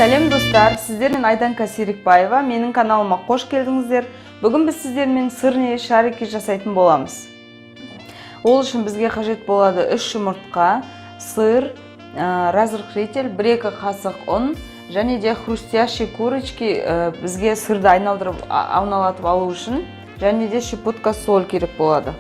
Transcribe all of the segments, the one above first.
Сәлем, достар! Сіздермен Айданка Серікбаева. Менің каналыма қош келдіңіздер. Бүгін біз сіздермен сырные шарики жасайтын боламыз. Ол үшін бізге қажет болады 3 жұмыртқа, сыр, разрыхлитель, 1-2 қасық ұн және де хрустящий корочки, бізге сырды айналдырып ауналатып алу үшін, және де щепотка соль керек болады.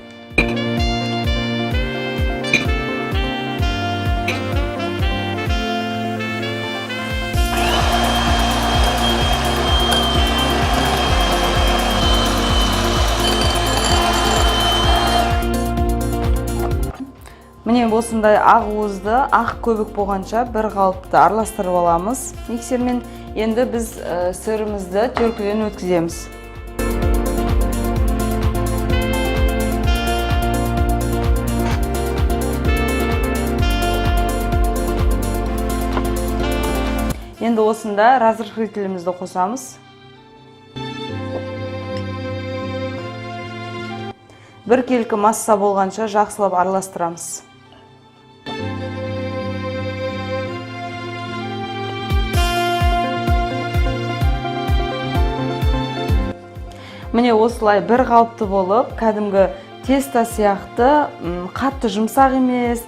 Міне, осындай ақ уызды ақ көбік болғанша бір қалыпты араластырып аламыз миксермен. Енді біз сырымызды теркіден өткіземіз. Енді осында разрыхлителімізді қосамыз. Біркелкі масса болғанша жақсылап араластырамыз. Міне, осылай бір қалыпты болып, кәдімгі тесто сияқты, қатты жұмсақ емес,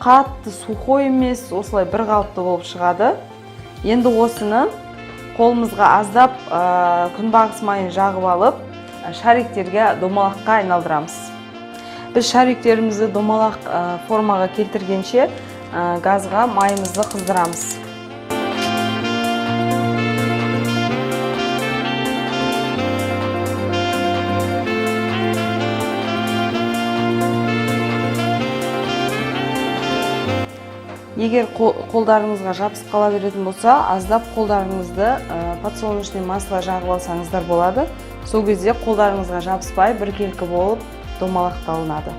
қатты сухой емес, осылай бір қалыпты болып шығады. Енді осыны қолымызға аздап күнбағыс майын жағып алып, шариктерге, домалаққа айналдырамыз. Біз шариктерімізді домалақ формаға келтіргенше, газға майымызды қыздырамыз. Егер қолдарыңызға жабысып қала беретін болса, аздап қолдарыңызды подсолнечный масло жағып алсаңыздар болады. Сол кезде қолдарыңызға жабыспай, біркелкі болып домалақталынады.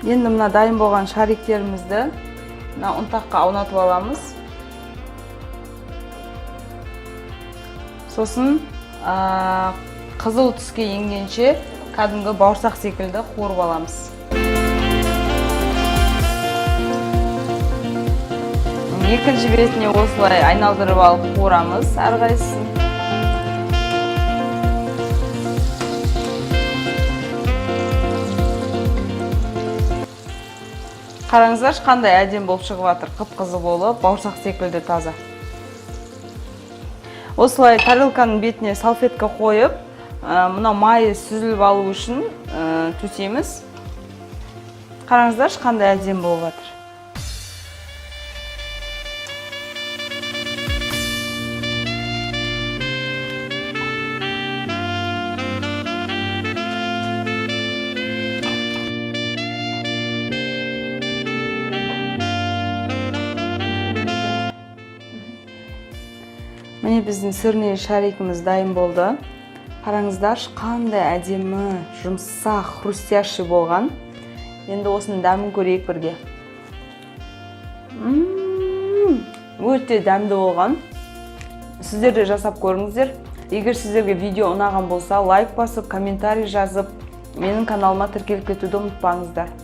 Енді мына дайын болған шариктерімізді мына ұнтаққа аунатып аламыз. Сосын қызыл түске енгенше кәдімгі бауырсақ секілді қуырып аламыз. Екінші бетіне осылай айналдырып алып қуырамыз әрқайсысын. Қараңыздаршы, қандай әдемі болып шығып жатыр, қып-қызыл болып, бауырсақ секілді таза. Осылай тарелканың бетіне салфетка қойып, мынау майы сүзіліп алу үшін төсейміз. Қараңыздаршы, қандай әдемі болып жатыр. Міне, біздің сырный шарикіміз дайын болды. Қараңыздаршы, қандай әдемі, жұмсақ, хрустящий болған. Енді осының дәмін көрейік бірге. Өте дәмді болған. Сіздер де жасап көріңіздер. Егер сіздерге видео ұнаған болса, лайк басып, комментарий жазып, менің каналыма тіркеліп кетуді ұмытпаңыздар.